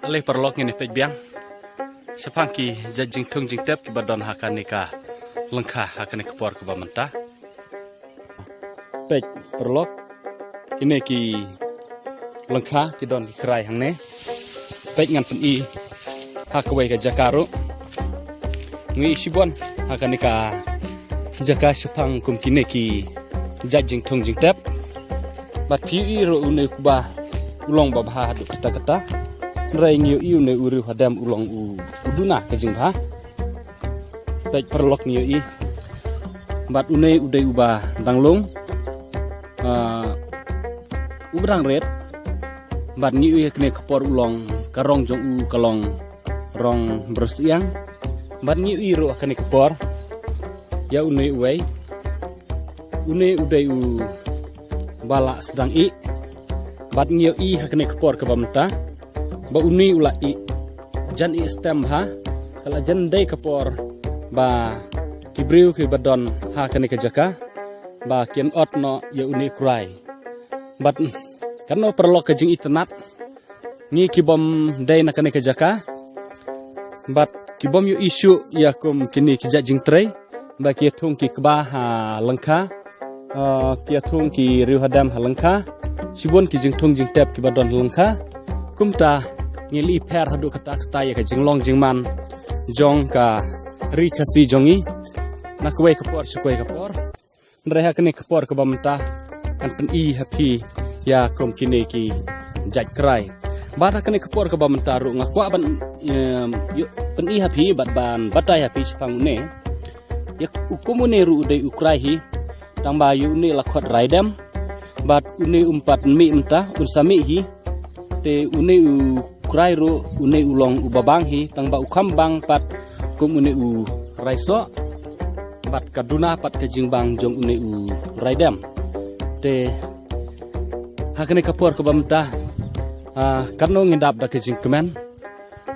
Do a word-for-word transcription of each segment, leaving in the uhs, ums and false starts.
Ale paralok, ngin ïa peit biang shaphang ki jait jingthung jingtep kiba don ha kane ka lyngkha ha kane ka por kaba mynta. Peit paralok, kine ki lyngkha ki don ki krai hangne. Peit, ngan pyni ha kawei ka jaka ruh. Ngi ïohi shibun ha kane ka jaka shaphang kum kine ki jait jingthung jingtep. Bad phi ïohi ruh une u kba u long babha haduh katta katta. Hynrei ngi ïohi une u riewhadem u long u, u duna ka jingbha. Peit paralok, ngi ïohi. Bad une u dei uba dang lung, ah, uba dang rit. Bad ngi ïohi ha kane ka por u long, ka rong jong u ka long rong byrsiang. Bad ngi ïohi ruh ha kane ka por ïa une uwei. Une u dei uba la sdang ih. Bad ngi ïohi ha kane ka por kaba mynta ba une u la ih jan ih stem ha, ka la jan dei ka por ba ki briew kiba don ha kane ka jaka ba kin ot noh ïa une u krai. Bad katno paralok ka jingitynnat, ngi kibym dei na kane ka jaka bad kibym ïohi shuh ïa kum kine ki jait jingtrei ba ki ïa thung ki kba ha lyngkha, ah, ki ïa thung ki riewhadem ha lyngkha, shibun ki jingthung jingtep kiba don ha lyngkha. Kumta ngi la ïohi pher haduh katta katta ïa ka jinglong jingman jong ka ri Khasi jong ngi na kawei ka por sha kawei ka por. Hynrei ha kane ka por kaba mynta ngan pyni ha phi ïa kum kine ki jait krai. Bad ha kane ka por kaba mynta ruh nga kwah ban, em, ïoh pyni ha phi bad ban batai ha phi shaphang une. Ïa u kum une ruh u dei u krai hi. Tang ba ïa une la khot raidem. Bad une um pat mih mynta, un sa mih hi. Te une u krai ruh, une u long uba bang hi, tang ba u kham bang pat kum une u raisoh. Bad ka duna pat ka jingbang jong une u raidem. Te ha kane ka por kaba mynta, ah, katno ngin dap da ka jingkmen.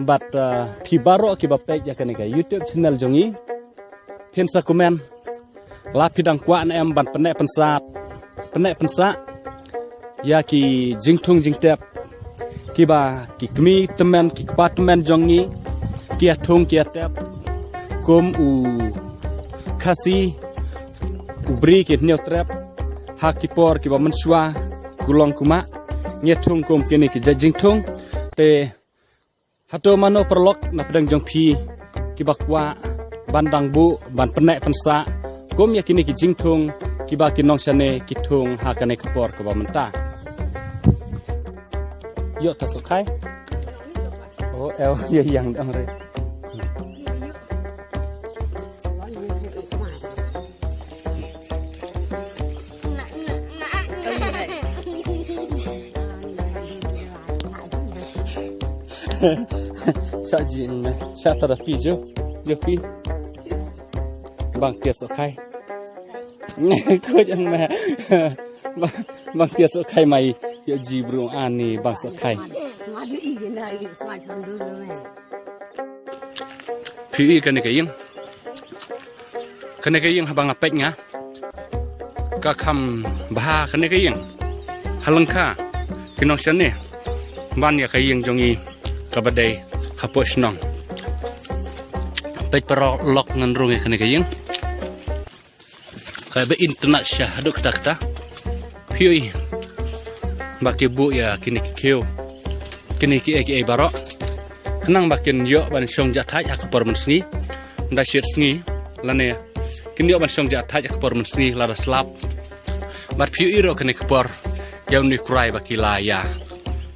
Bad, ah, phi baroh kiba peit ïa kane ka YouTube channel jong ngi, phin sa comment la phi dang kwah ne em ban pynneh pynsah, pynneh pynsah ïa ki jingthung jingtep kiba ki kmie tymmen, ki kpa tymmen jong ngi ki ïa thung ki ïa tep kum u Khasi, u Bri, ki Hynñiewtrep ha ki por kiba mynshuwa, ku long ku mah, ngi ïa thung kum kine ki jait jingthung. Te hato mano paralok na pdeng jong phi kiba kwah ban dang buh ban pynneh pynsah kum ïa kine ki jingthung kiba ki nongshane ki thung ha kane ka por kaba mynta? Ïoh ta sohkhai. Oh, ew, ïa ïang dang re. Cha jing me, cha ta da pi jo, jo pi. Bang tia sohkhai. Ko jang me. Bang, bang tia sohkhai mai, ïa ji bru ani bang sohkhai. Phi ïohi kane ka ïing. Kane ka ïing haba nga peit nga, ka kham bha kane ka ïing. Ha lyngkha ki nongshane ban ïa ka ïing jong ngi kaba dei hapoh shnong. Peit paralok, ngan rung ïa kane ka ïing. Ka ba itynnat sha haduh katta katta. Phi ïohi ba ki buh ïa kine ki khiew, kine kiei kiei baroh, khnang ba kin ïoh ban shong jah thait ha ka por mynsngi. Nda shit sngi lane kin ïoh ban shong jah thait ha ka por mynsngi lada slap. Bad phi ïohi ruh kane ka por ïa une u krai ba ki la ïa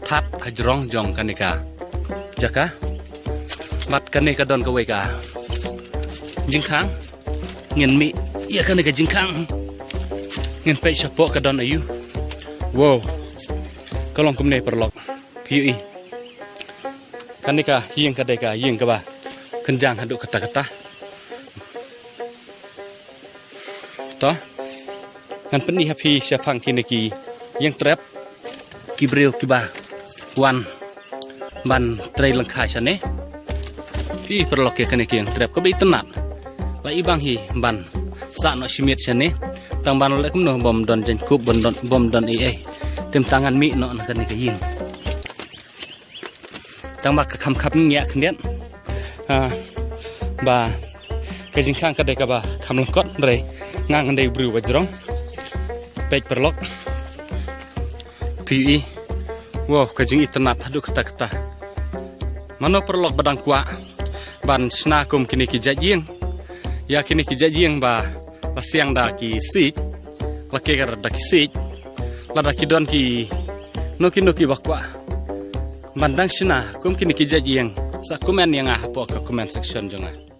that hajrong jong kane ka jaka. Bad kane ka don kawei ka jingkhang. Ngin mih ïa kane ka jingkhang. Ngin peit shapoh ka don aïu. Wow. Ka long kumne paralok. Phi ïohi. Kane ka ïing ka dei ka ïing kaba kynjang haduh katta katta. To, ngan pyni ha phi shaphang kine ki ïing trep, ki briew kiba wan ban trei lyngkha shane. Phi paralok, ïa kane ki ïing trep kaba itynnat. La i bang hi ban sah noh shimiet shane. Tang ban leh kumno bym don jaiñkup, bym don, bym don ei ei. Te mynta ngan mih noh na kane ka ïing. Tang ba ka kham kham ngiah khyndiat. Ah, ba ka jingkhang ka dei kaba kham lyngkot, hynrei nga ngan dei u briew ba jrong. Peit paralok. Phi ïohi. Wow, ka jingitynnad haduh katta katta. Mano paralok ba dang kwah ban shna kum kine ki jait ïing? Ïa kine ki jait ïing ba la siang da ki siej, la ker da ki siej, lada ki don kino kino kiba kwah ban dang shna kum kine ki jait ïing, sa comment ïa nga hapoh ka comment section jong nga.